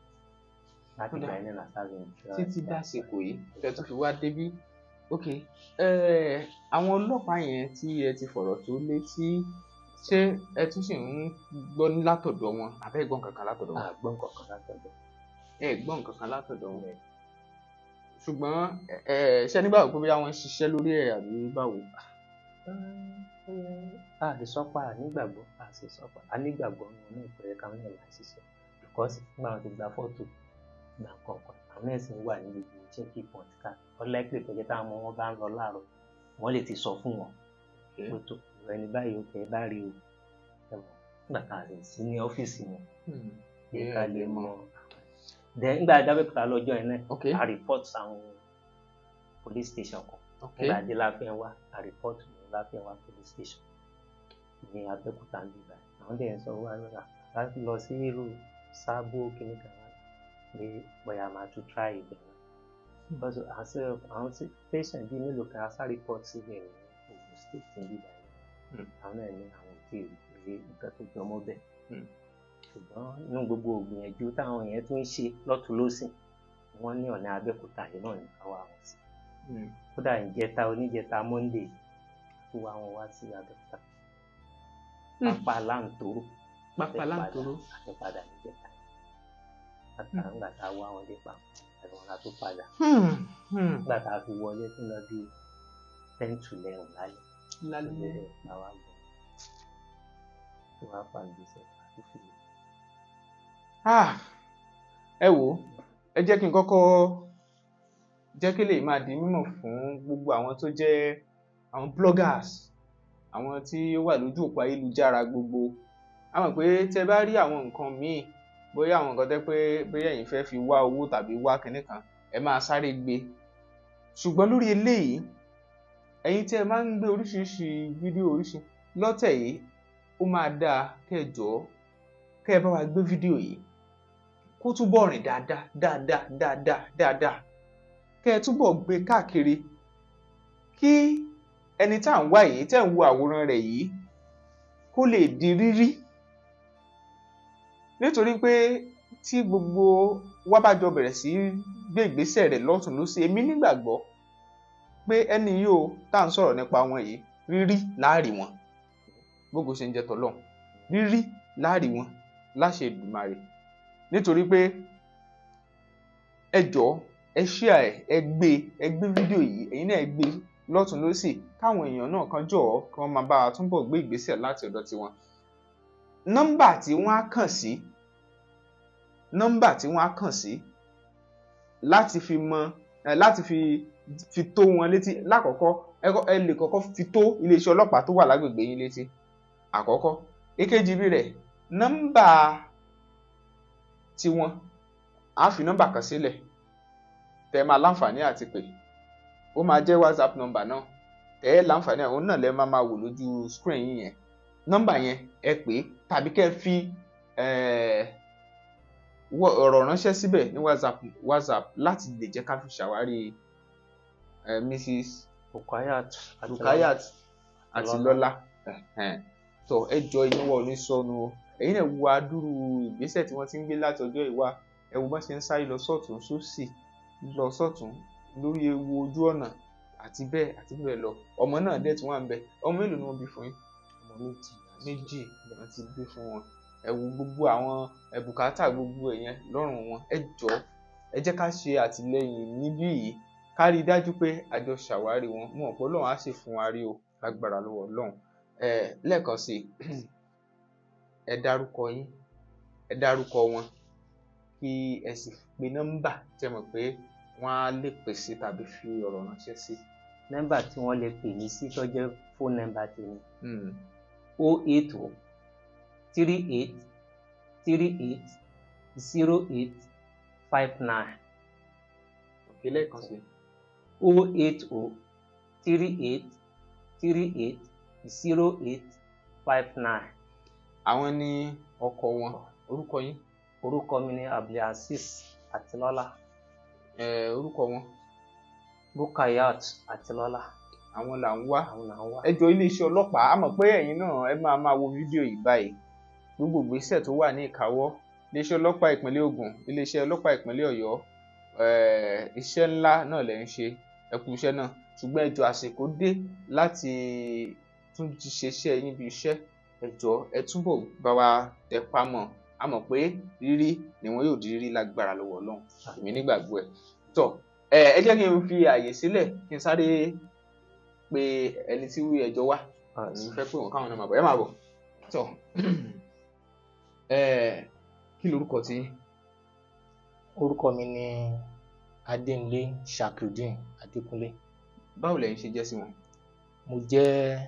títí dásìkò yìí tẹ́ tó fi wá débí. Ok, àwọn ọlọ́pàá yẹn tí ẹ ti fọ̀rọ̀ tó létí ṣé ẹ tún sì ń gbọ́ látọ̀dọ̀ wọn àbẹ́ gbọ́n kankan látọ̀dọ̀ wọn? Àgbọ́n kankan látọ̀dọ̀. Ẹ gbọ́n kankan látọ̀dọ̀ wọn. Ṣùgbọ́n ṣé nígbà wo pé bóyá wọ́n ń ṣiṣẹ́ lórí ẹ̀ àbí báwo? A lè sọ́pà nígbàgbọ́, a sì sọ́pà a nígbàgbọ́ wọn náà pẹ̀lú káwọn náà máa ṣiṣẹ́ because nígbà wọn ti gba fọ́tò gba kọ̀ọ̀kan àwọn náà sì ń wà ní gbogbo checking point ká ọlẹ́pẹ̀ kọjá táwọn ọmọ wọn bá ń lọ láàárọ̀ wọ́n lè ti sọ fún wọn pé tó ìwọ ẹni báyìí ó kẹ́ bá rí o nígbà tá a sì sí ní ọ́fíìsì wọn bí ká lè mọ. Then nígbà dábẹ́kúta lọ́jọ́ yẹn náà a report àwọn police station kan Nígbà dé Láfẹ́nwá, a rìpọ́ọ̀tù ní Láfẹ́nwá police station ní Abẹ́òkúta ń bíbá. Àwọn dẹ̀ ń sọ wá lọ́la a lọ sí irú Sábó kìíní kan wá pé bóyá a máa tún try ibẹ̀ náà. Because àwọn station bíi mélòó kan a sá rìpọ́ọ̀tù síbẹ̀ ní Ogun State ń bíbá yìí. Àwọn náà ní àwọn ò tí ì rí nǹkan tó jọmọ́ bẹ́ẹ̀. Ṣùgbọ́n inú gbogbo ògbìyànjú táwọn yẹn tún ń ṣe lọ́tùn lósì, wọ́n ní ọ̀nà Abẹ́òkúta yìí náà ní ká wá wọn sí. Kódà ìjẹta oníjẹta Monday tó wá wọn wá sí Abẹ́òkúta. Pápá Láǹtóró. Pápá Láǹtóró. Àti padà níjẹta. Nígbà tá a wá wọn dé pa, ẹ̀wọ̀n la tó padà. Nígbà tá a fi wọlé tó lọ bí 10:50 lálẹ́. Lálẹ́. Àwa gbọ́. Tó wá fà gbèsè àti fìlè. Ẹ wò ó, ẹ jẹ́ kí n kọ́kọ́ jẹ́ kí lè máa di mímọ̀ fún gbogbo àwọn tó jẹ́ àwọn bloggers, àwọn tí ó wà lójú òpó ayélujára gbogbo. A mọ̀ pé tẹ́ bá rí àwọn nǹkan míì, bóyá àwọn nǹkan tẹ́ pé bóyá ẹ̀yin fẹ́ fi wá owó tàbí wá kinní kan, ẹ máa sáré gbé. Ṣùgbọ́n lórí eléyìí, ẹ̀yin tí ẹ máa ń gbé oríṣiríṣi fídíò oríṣi lọ́tẹ̀ yìí, ó máa dáa kẹ́ ẹ jọ̀ọ́ kẹ́ ẹ bá wa gbé fídíò yìí kó túbọ̀ rìn dáadáa dáadáa dáadáa dáadáa, kẹ́ ẹ túbọ̀ gbé káàkiri kí ẹni tá à ń wá yìí, tẹ́ ń wo àwòrán rẹ̀ yìí, kó lè di rírí. Nítorí pé tí gbogbo wa bá jọ bẹ̀rẹ̀ sí gbé ìgbésẹ̀ rẹ̀ lọ́tùn lósì, èmi nígbàgbọ́ pé ẹni yìí o tá à ń sọ̀rọ̀ nípa wọn yìí, rírí láàrí wọn, gbogbo ṣe ń jẹ tọ́lọ̀, rírí láàrí wọn láṣẹ Èdùmàrè. Nítorí pé ẹ jọ̀ọ́ ẹ share ẹ, ẹ gbé fídíò yìí, ẹ̀yin náà ẹ gbé lọ́tùn lósì káwọn èèyàn náà kan jọ̀ọ́ kí wọ́n máa bá wa túbọ̀ gbé ìgbésẹ̀ láti ọ̀dọ̀ tiwọn. Nọ́mbà tí wọ́n á kàn sí, nọ́mbà tí wọ́n á kàn sí láti fi mọ, láti fi tó wọn létí. Lákọ̀ọ́kọ́ ẹ lè kọ́kọ́ fi tó iléeṣẹ́ ọlọ́pàá tó wà lágbègbè yín létí àkọ́kọ́. Èkejì bí rẹ̀, nọ́mbà tiwọn, á fi nọ́mbà kan sílẹ̀ tẹ́ máa láǹfààní àti pè. Ó máa jẹ́ WhatsApp nọ́mbà náà tẹ́ ẹ láǹfààní, àwọn náà lẹ́ máa wò lójú screen yín yẹn. Nọ́mbà yẹn ẹ pè tàbí kẹ́ ẹ fi ọ̀rọ̀ ránṣẹ́ síbẹ̀ ní WhatsApp láti lè jẹ́ ká fi ṣàwárí Mrs. Rukayat Àtilọ́lá. Tó ẹ jọ inú wa ò ní sọnù o. Ẹ̀yin náà wo adúrú ìgbésẹ̀ tí wọ́n ti ń gbé láti ọjọ́ ìwá, ẹ wo bá ṣe ń sáré lọ sọ́tún sósì, lọ sọ́tún lórí ewu ojú ọ̀nà àti bẹ́ẹ̀ àti bẹ́ẹ̀ lọ. Ọmọ náà dẹ̀ tún wà ń bẹ. Ọmọ mélòó ni wọ́n bí fún yín? Ọmọ méjì. Méjì wọ́n ti bí fún wọn. Ẹ wo gbogbo àwọn bùkátà gbogbo ẹ̀yẹn lọ́rùn wọn. Ẹ jọ̀ọ́ ẹ jẹ́ ká ṣe àtìlẹ́yìn níbí yìí, ká rí i dájú pé àjọ ṣàwárí wọn. Mo mọ̀ pé Ọlọ́run á sì fún wa rí o lágbára lọ́wọ́ Ọlọ́run. Lẹ́ẹ̀kan sí i, ẹ dárúkọ yín, ẹ dárúkọ wọn, kí ẹ sì pe nọ́mbà tẹ́ mọ̀ pé wọ́n á lè pè sí tàbí fi ọ̀rọ̀ ránṣẹ́ sí. Nọ́mbà tí wọ́n lè pè mí sí tó jẹ́ fóònù nọ́mbà tèmi, 080 38 38 08 59. Òkè lẹ́ẹ̀kan sí. 080 38 38 08 59. Àwọn ni ọkọ wọn. Orúkọ yín? Orúkọ mi ni Abdulaziz Àtilọ́lá. Orúkọ wọn? Rukayat Àtilọ́lá. Àwọn là ń wá. Àwọn là ń wá. Ẹ jọ̀ọ́ iléeṣẹ́ ọlọ́pàá, a mọ̀ pé ẹ̀yin náà ẹ máa máa wo fídíò yìí báyìí. Gbogbo ìgbésẹ̀ tó wà ní ìkáwọ́ iléeṣẹ́ ọlọ́pàá ìpínlẹ̀ Ògùn, iléeṣẹ́ ọlọ́pàá ìpínlẹ̀ Ọ̀yọ́, iṣẹ́ ńlá náà lẹ̀ ń ṣe, ẹ kú iṣẹ́ náà. Ṣùgbọ́n ẹ jọ̀ọ́ àsìkò dé láti tún ṣe iṣẹ́ yín bí iṣẹ́. Ẹ jọ̀ọ́ ẹ túbọ̀ bá wa tẹpá mọ́. A mọ̀ pé rírí ni wọn yóò di rírí lágbára lọ́wọ́ Ọlọ́run. Èmi nígbàgbọ́ ẹ̀. Tọ́ ẹ jẹ́ kí n fi àyè sílẹ̀ kí n sáré pe ẹni tí ẹjọ́ wá. Mo fẹ́ pé wọn káwọn náà máa bọ̀. Ẹ máa bọ̀. Tọ́ kí lorúkọ tí? Orúkọ mi ni Adéǹlé Shakrudeen Adékúnlé. Báwo lẹ̀yin ṣe jẹ́ sí wọn? Mo jẹ́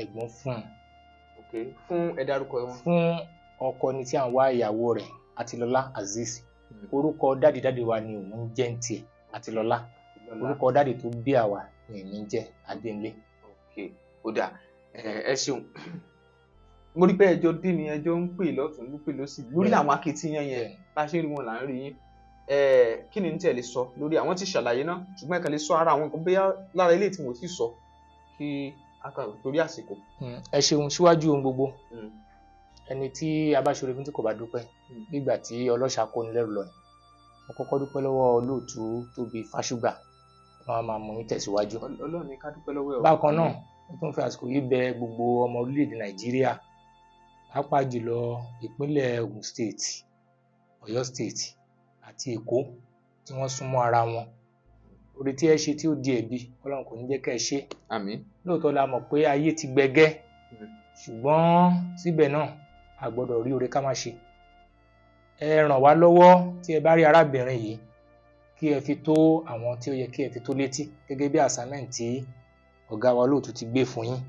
ẹ̀gbọ́n fún un. Ok, fún ẹ dárúkọ wọn. Fún ọkọ ni tí à ń wá ìyàwó rẹ̀, Àtilọ́lá Azeez. Orúkọ dádìdádì wa ni òun jẹ́ ń tiẹ̀, Àtilọ́lá. Orúkọ dáàdì tó bí àwa ni èmi ń jẹ́ Adéńlé. Ok, ó dáa, ẹ ṣeun. Mo rí pé ẹjọ́ dín ní ẹjọ́ ń pè lọ́tùn ń pè lósì lórí àwọn akitiyan yẹn, bá a ṣe rí wọn là ń rí yín. Kí ni tí ẹ lè sọ lórí àwọn tí ṣàlàyé náà, ṣùgbọ́n ẹ kàn lè sọ ara àwọn nǹkan bóyá lára ilé tí mo ti sọ kí a kàn torí àsìkò. Ẹ ṣeun. Síwájú ohun gbogbo, ẹni tí a bá ṣoore fún tí kò bá dúpẹ́, nígbà tí ọlọ́ṣà kó ni lẹ́rù lọ ni. Mo kọ́kọ́ dúpẹ́ lọ́wọ́ olóòtú Tóbi Fáṣùgbà, wọn máa mú yín tẹ̀síwájú. Ọlọ́run ní ká dúpẹ́ lọ́wọ́ ẹ̀. Bákan náà, mo tún fi àsìkò yìí bẹ̀ gbogbo ọmọ orílẹ̀-èdè Nàìjíríà, pàápàá jùlọ ìpínlẹ̀ Ògùn State, Ọ̀yọ́ State àti Èkó tí wọ́n súnmọ́ ara wọn. Orí tí ẹ ṣe tí ó di ẹ̀bi, Ọlọ́run kò ní jẹ́ kẹ́ ẹ ṣe. Àmín. Lóòótọ́ la mọ̀ pé ayé ti gbẹgẹ́, ṣùgbọ́n síbẹ̀ náà a gbọ́dọ̀ rí oore ká má ṣe. Ẹ ràn wá lọ́wọ́ tí ẹ bá rí arábìnrin yìí, kí ẹ fi tó àwọn tí ó yẹ kí ẹ fi tó létí gẹ́gẹ́ bí assignment tí ọ̀gá wa olóòtú ti gbé fún yín.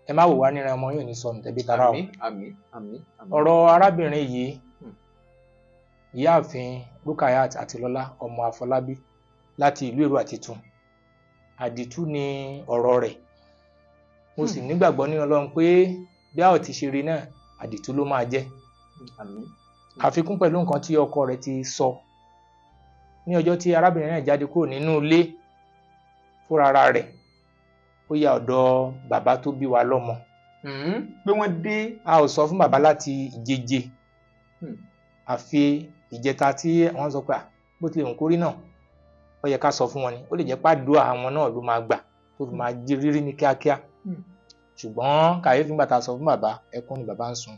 Ẹ má wò wá níran, ọmọ yóò ní sọnù tẹbí tará o. Àmín, àmín, àmín. Ọ̀rọ̀ arábìnrin yìí, ìyáàfin Rukayat Àtilọ́lá ọmọ Afọlábí láti ìlú Èrúwà Titun, àdìtú ni ọ̀rọ̀ rẹ̀. Mo sì nígbàgbọ́ nínú Ọlọ́run pé bí a ò ti ṣe rí náà, àdìtú ló máa jẹ́. Àmín. Àfikún pẹ̀lú nǹkan tí ọkọ rẹ̀ ti sọ ní ọjọ́ tí arábìnrin náà jáde kúrò nínú ilé fúnra rẹ̀, ó ya ọ̀dọ̀ bàbá tó bí wa lọ́mọ. Pé wọ́n dé. A ò sọ fún bàbá láti ìjeje, àfi ìjẹta tí wọ́n sọ pé bó tilẹ̀ ń kórí náà ó yẹ ká sọ fún wọn ni, ó lè jẹ́ pàdúrà àwọn náà ló máa gbà tó fi máa jí rírí ní kíákíá. Ṣùgbọ́n kàyéfì gbà tá a sọ fún bàbá, ẹkún ni bàbá ń sun.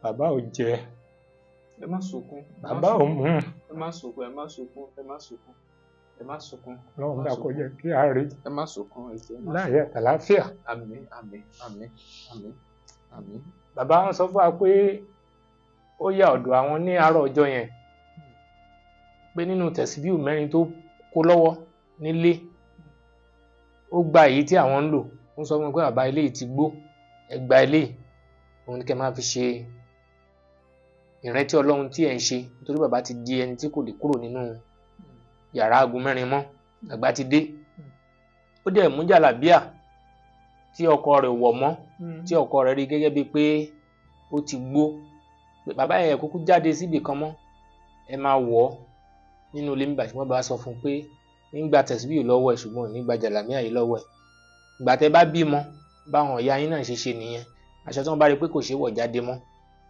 Bàbá ò jẹ. Ẹ má sunkún. Bàbá ò mú. Ẹ má sunkún, ẹ má sunkún, ẹ má sunkún, ẹ má sunkún. Ọlọ́run dà kó jẹ́ kí a rí. Ẹ má sunkún, ẹ jẹ́. Láyé àtàláfíà. Àmín, àmín, àmín, àmín, àmín. Bàbá wọn sọ fún wa pé ó yà ọ̀dọ̀ àwọn ní àárọ̀ ọjọ́ yẹn, pé nínú tẹ̀síbíù mẹ́rin tó kó lọ́wọ́ nílé, ó gba èyí tí àwọn ń lò. Ó sọ fún mi pé bàbá, ilé yìí ti gbó, ẹ gba ilé yìí, òun ni kẹ́ máa fi ṣe ìrántí Ọlọ́run tí ẹ̀ ń ṣe, nítorí bàbá ti di ẹni tí kò lè kúrò nínú yàrá aago mẹ́rin mọ́, àgbà ti dé. Ó dẹ̀ mú jàlábíà tí ọkọ rẹ̀ wọ̀ mọ́, tí ọkọ rẹ̀ rí gẹ́gẹ́ bíi pé ó ti gbó, pé bàbá yẹn kúkú jáde síbì kan mọ́, ẹ máa wọ̀ ọ́ nínú ilé nígbà tí wọ́n bá sọ fún un pé nígbà tẹ̀síbíù lọ́wọ́ ẹ̀, ṣùgbọ́n nígbà jàlámíà yìí lọ́wọ́ ẹ̀. Ìgbà tẹ́ bá bímọ, báwọn ìyá yín náà ṣe ṣe nìyẹn, aṣọ tí wọ́n bá rí pé kò ṣeé wọ̀ jáde mọ́,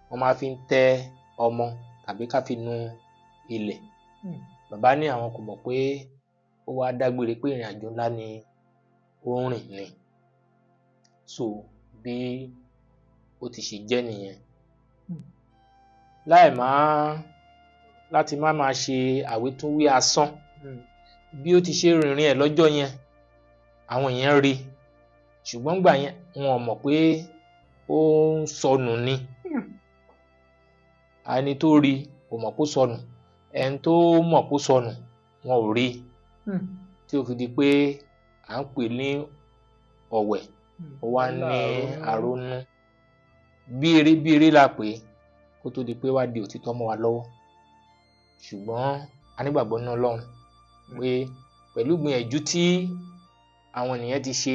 wọ́n máa fi ń tẹ́ ọmọ tàbí ká fi nu ilẹ̀. Bàbá ní àwọn kò mọ̀ pé ó wá dágbére pé ìrìn àjò ńlá ni ó ń rìn ni. So bí ó ti ṣe jẹ́ nìyẹn. Láì má láti má máa ṣe àwítúnwí asán, bí ó ti ṣe rìnrìn ẹ̀ lọ́jọ́ yẹn, àwọn èèyàn rí, ṣùgbọ́n gbà yẹn wọn ò mọ̀ pé ó ń sọnù ni. Ẹni tó rí kò mọ̀ kó sọnù, ẹni tó mọ̀ kó sọnù wọn ò rí, tí ó fi di pé à ń pè ní ọ̀wẹ̀, ó wá ní àrónú. Bí eré bí eré la pè é, kó tó di pé wá di òtítọ́ mọ́ wa lọ́wọ́. Ṣùgbọ́n a nígbàgbọ́ nínú Ọlọ́run pé pẹ̀lú ìgbìyànjú tí àwọn ènìyàn ti ṣe.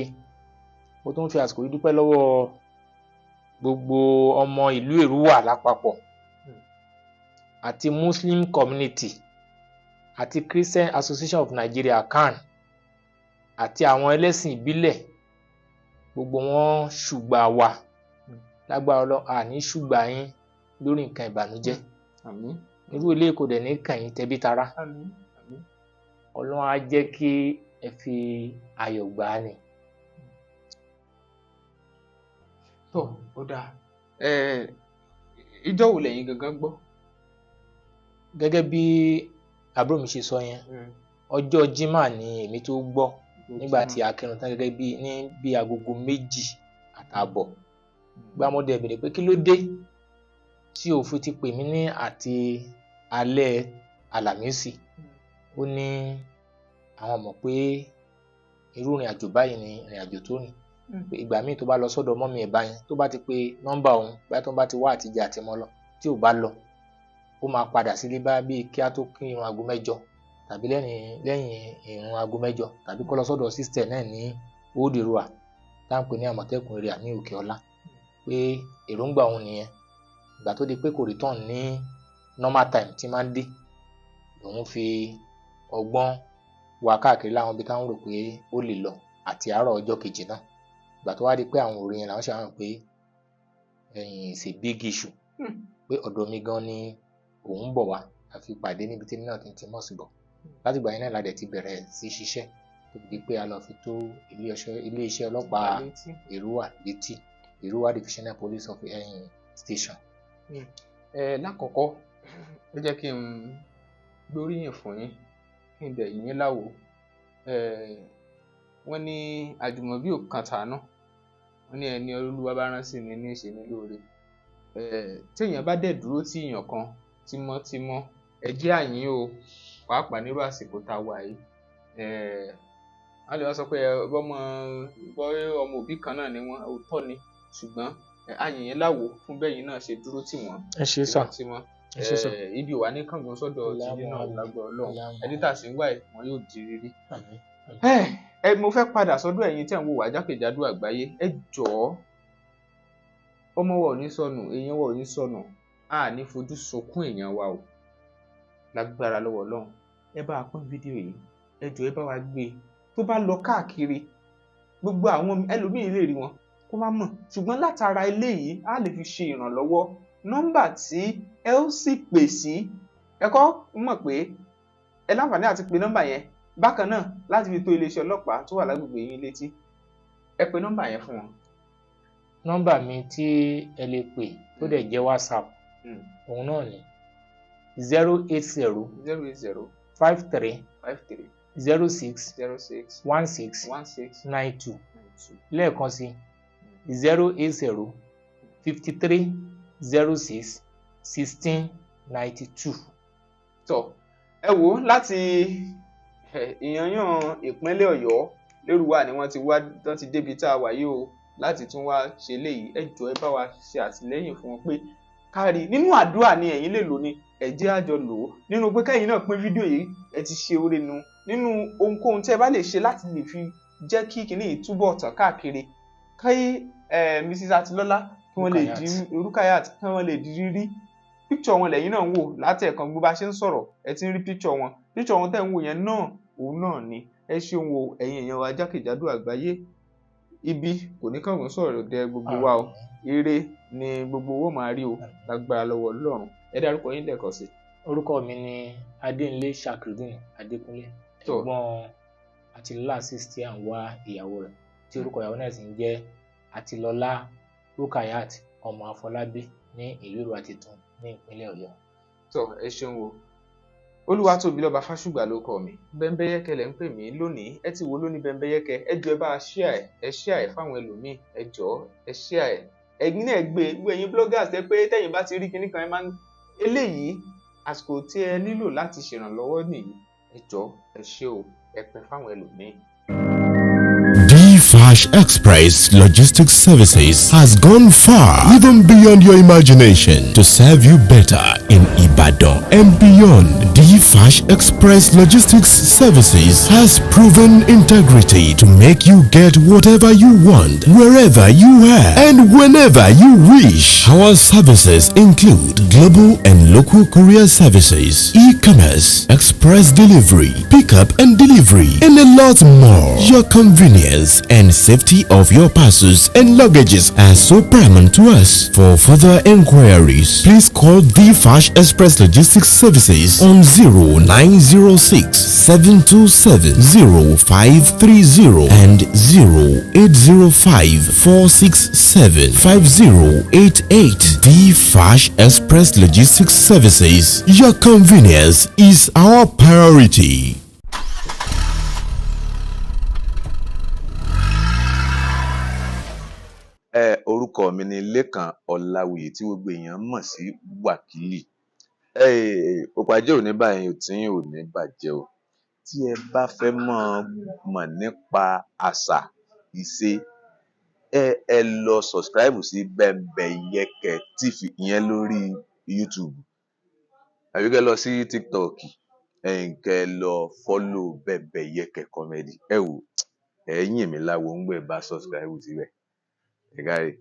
Mo tún fi àsìkò yìí dúpẹ́ lọ́wọ́ gbogbo ọmọ ìlú Èrúwà lápapọ̀, àti Muslim community, àti Christian Association of Nigeria CAN, àti àwọn ẹlẹ́sìn ìbílẹ̀, gbogbo wọn ṣùgbà wa. Lágbára Ọlọ́run, àní ṣùgbà yín lórí nǹkan ìbànújẹ́. Àmín. Irú ilé kò dẹ̀ ní kàn yín tẹbí tará. Àmín, àmín. Ọlọ́run á jẹ́ kí ẹ fi ayọ̀ gbà á ni. Tó, ó dáa. Ìjọ́ wo lẹ̀yin gangan gbọ́? Gẹ́gẹ́ bí àbúrò mi ṣe sọ yẹn, ọjọ́ Jímà ni èmi tó gbọ́, nígbà tí a kírun tán gẹ́gẹ́ bí ní bí agogo 2:30. Gbàmọ́dé bèrè pé kí ló dé tí o fi ti pè mí ní àti alẹ́ Àlàmísì. Ó ní àwọn mọ̀ pé irú ìrìn àjò báyìí ni ìrìn àjò tó rìn. Ìgbà míì tó bá lọ sọ́dọ̀ mọ́mí ẹ̀ báyẹn, tó bá ti pe nọ́mbà òun, báyìí tó bá ti wá àtijọ́ àti mọ́ lọ, tí ò bá lọ, ó máa padà sílé bá bíi kí á tó kí irun aago 8. tàbí lẹ́yìn ìrun aago 8, tàbí kó lọ sọ́dọ̀ sister náà ní Old Èrúwà tá à ń pè ní Àmọ̀tẹ́kùn area ní Òkè Ọlá, pé èròǹgbà òun nìyẹn. Ìgbà tó di pé kò return ní normal time tí máa ń dé, lòun fi ọgbọ́n wá káàkiri láwọn ibi táwọn rò pé ó lè lọ àti àárọ̀ ọjọ́ kejì náà. Ìgbà tó wá di pé àwọn òrí yẹn làwọn ṣe àwọn pé ẹ̀yìn it's a big issue, pé ọ̀dọ̀ mi gan ni òun bọ̀ wá, àfi pàdé níbi tí náà ti ń ti mọ̀ sí bọ̀. Láti ìgbà yẹn náà la dẹ̀ ti bẹ̀rẹ̀ sí ṣiṣẹ́ tó fi di pé a lọ fi tó iléeṣẹ́ ọlọ́pàá Èrúwà létí, Èrúwà Divisional Police of Station. Lákọ̀ọ́kọ́ ẹ jẹ́ kí n gbóríyìn fún yín, kí n dẹ̀ yín láwo. Wọ́n ní àjùmọ̀bí ò kan tàánú, wọ́n ní ẹni Olúwa bá rán sí ni ní í ṣe ní lóore. Téèyàn bá dẹ̀ dúró tí èèyàn kan tímọ́tímọ́, ẹ jẹ́ àyín o, pàápàá nírú àsìkò tá a wà yìí. Wọ́n lè wá sọ pé ọmọ òbí kan náà ni wọ́n, òótọ́ ni, ṣùgbọ́n àyìn yẹn láwo fún bẹ́yìn náà ṣe dúró tì wọ́n tímọ́tímọ́. Ibi wà ní kángun sọ́dọ̀ tìyín náà lágbára Ọlọ́run, ẹni tá a sì ń wá ẹ̀ wọ́n yóò di rírí. Mo fẹ́ padà sọ́dọ̀ ẹ̀yin tẹ̀ ń wò wá jákèjádò àgbáyé. Ẹ jọ̀ọ́, ọmọ wa ò ní sọnù, èèyàn wa ò ní sọnù, a ní fojú sunkún èèyàn wa o, lágbára lọ́wọ́ Ọlọ́run. Ẹ bá wa pín fídíò yìí, ẹ jọ̀ọ́ ẹ bá wa gbé e tó bá lọ káàkiri, gbogbo àwọn ẹlòmíín lè rí wọn kó má mọ̀, ṣùgbọ́n látara eléyìí a lè fi ṣe ìrànlọ́wọ́. Nọ́mbà tí ẹ ó sì pè sí, ẹ kọ́ mọ̀ pé ẹ láǹfààní àti pè nọ́mbà yẹn bákan náà láti fi tó iléeṣẹ́ ọlọ́pàá tó wà lágbègbè yín létí. Ẹ pè nọ́mbà yẹn fún wọn. Nọ́mbà mi tí ẹ lè pè tó dẹ̀ jẹ́ WhatsApp, òun náà ni 080 080 53 53 06 06 16 16 92. Lẹ́ẹ̀kan sí 080 53 06 16 92. Tọ́ ẹ wò ó, láti ìyànyàn ìpínlẹ̀ Ọ̀yọ́ lérúwà ni wọ́n ti wá, wọ́n ti débi tá a wà yìí o, láti tún wá ṣe léyìí. Ẹ jọ̀ọ́ ẹ bá wa ṣe àtìlẹ́yìn fún wọn pé kárí nínú àdúrà ni ẹ̀yin lè lò ní, ẹ jẹ́ àjọ lò ó nínú pé kẹ́yìn náà pín fídíò yìí, ẹ ti ṣe oore nu nínú ohunkóhun tí ẹ bá lè ṣe láti lè fi jẹ́ kí kinní yìí túbọ̀ tàn káàkiri, kí Mrs. Atilọ́lá kí wọ́n lè di Rukayat, kí wọ́n lè di rírí. Píkṣọ̀ wọn lẹ́yìn náà ń wò látẹ̀ẹ̀kan, gbogbo bá ṣe ń sọ̀rọ̀ ẹ ti ń rí píkṣọ̀ wọn, píkṣọ̀ wọn tẹ̀ ń wò yẹn náà òun náà ni. Ẹ ṣeun o ẹ̀yin èèyàn wa jákèjádò àgbáyé, ibi kò ní kàn wọ́n sọ̀rọ̀ dẹ gbogbo wa o, ire ni gbogbo owó máa rí o lágbára lọ́wọ́ Ọlọ́run. Ẹ dárúkọ yín lẹ́ẹ̀kan sí. Orúkọ mi ni Adéǹlé Shakirudeen Adékúnlé, ẹ̀gbọ́n Atilọ́lá tí à ń wá ìyàwó rẹ̀, tí orúkọ ìyàwó náà sì ń jẹ́ Atilọ́lá Rukayat ọmọ Afọlábí ní ìlú Èrúwà Titun ní ìpínlẹ̀ Ọ̀yọ́. Tó ẹ ṣeun o, Olúwatóbilọ́ba Fásùgbà ló kọ mi, Bẹ́ńbẹ́yẹ́kẹ́ lẹ ń pè mí lónìí. Ẹ ti wo lónìí Bẹ́ńbẹ́yẹ́kẹ́, ẹ jọ̀ọ́ ẹ bá a ṣíà ẹ, ẹ ṣíà ẹ fáwọn ẹlòmíì, ẹ jọ̀ọ́ ẹ ṣíà ẹ. Ẹ̀yin náà gbé gbé ẹ̀yin bloggers tẹ pé tẹ̀yin bá ti rí kinní kan ẹ máa ń eléyìí, àsìkò tí ẹ nílò láti ṣèrànlọ́wọ́ nìyí, ẹ jọ̀ọ́ ẹ ṣé o, ẹ pín fáwọn ẹlòmíì. D-Fash Express Logistics Services has gone far, even beyond your imagination, to serve you better in Ibadan and beyond. D-Fash Express Logistics Services has proven integrity to make you get whatever you want, wherever you are, and whenever you wish. Our services include global and local courier services, e-commerce, express delivery, pickup and delivery, and a lot more. Your convenience and safety of your parcels and luggages are so paramount to us. For further inquiries, please call the Fash Express Logistics Services on 0906 727 0530 and 0805 467 5088. The Fash Express Logistics Services. Your convenience is our priority. Orúkọ mi ni Lékan Ọláwuyì tí gbogbo èèyàn mọ̀ sí Wákìlì. Òpàjẹ́ ò ní báyìí, tí ò ní bàjẹ́ o. Tí ẹ bá fẹ́ mọ̀ nípa àṣà ìṣe, ẹ lọ subscribe sí Ẹ̀yin kẹ́ ẹ lọ follow Bembeyeke Comedy. Ẹ wò, ẹ yìn mí láwo ń gbẹ bá subscribe síbẹ̀. Ẹ káre.